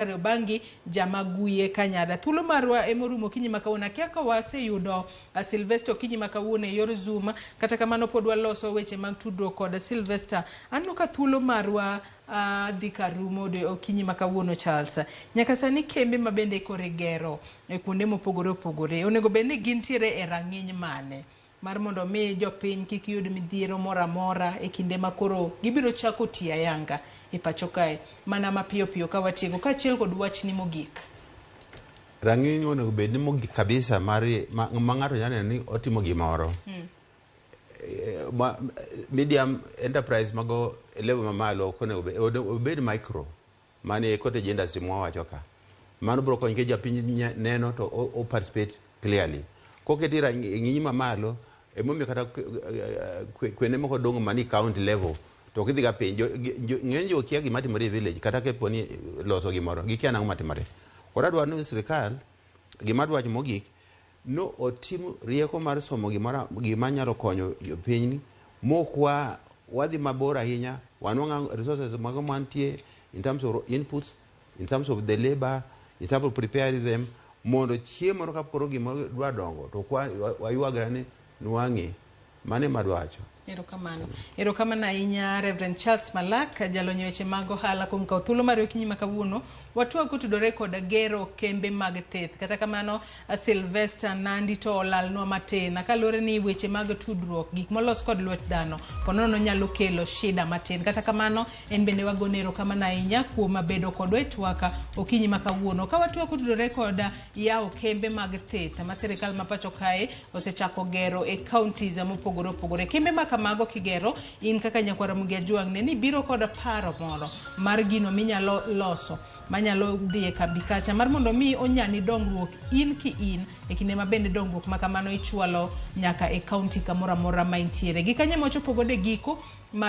Kariobangi Jamaguye Kanyada. Thuolo marwa emorumo okinyi ma kawuono. Akia ka waseyudo Sylvester okinyi ma kawuono e yor Zoom. Kata kamano pod waloso weche mag tudruok kod Sylvester. Aneno ka thuolo marwa dhi karumo okinyi ma kawuono Charles. Nyaka sani kembe ma bende koro igero e kuonde mopogore opogore onego bed ni gintiere e rang'iny mane? Mar mondo mi jopiny kik yud midhiero moro amora e kinde ma koro gibiro chako tiyo ayanga e pacho kae mana mapiyo piyo ka watieko kaachiel kod wachni mogik. Rang'iny onego bed ni mogik kabisa mar ma ng'ato nyalo neno ni otimo gimoro. Medium enterprise mago e level mamalo ok onego bed, obed micro mane cottage industry mwawacho ka. Mano biro konyo nikech japiny neno to o participate clearly. Koketi rang'iny mamalo, emomiyo kata kwende moko dongo mani county level to ok idhi ga piny. Ng'eny ji okia gima timore e village kata kapo ni loso gimoro, gikia nang'o matimore. Koro adwaro ni sirikal, gima adwa wacho mogik, no otim rieko mar somo gimoro gima nyalo konyo jopiny mok wadhi mabor ahinya, wanwang'o resources mago mantie in terms of inputs, in terms of the labor, in terms of preparing them, mondo chieng' moro ka koro gimoro dwa dongo to ok waywagra ni nwang'e. Mano ema adwa wacho. Erokamano. Erokamano ahinya Reverend Charles Malak, jalony e weche mag ohala kuom kawo thuolo mari okinyi ma kawuono. Watwak kotudore kod gero kembe mag thieth. Kata kamano, Sylvester Nandi to olalnwa matin. Kaluwore ni weche mag tudruok, gik molos kod lwet dhano, ponono nyalo kelo shida matin. Kata kamano, en bende wagone erokamano ahinya kuom bedo kodwa e twak okinyi ma kawuono. Ka watwak kotudore kod yawo kembe mag thieth ma sirikal ma pacho kae osechako gero e counties mopogore opogore. Kembe ma kamago kigero, in kaka nyakwar Ramogi Ajwang' ne ni biro kod paro moro mar gino minyalo loso manyalo dhi e kambi kacha mar mondo mi onyani dongruok in ki in e kinde ma bende dongruok ma kamano ichwalo nyaka e county kamoro amora ma intiere. Gi kanyo ema wachopo godo e giko mar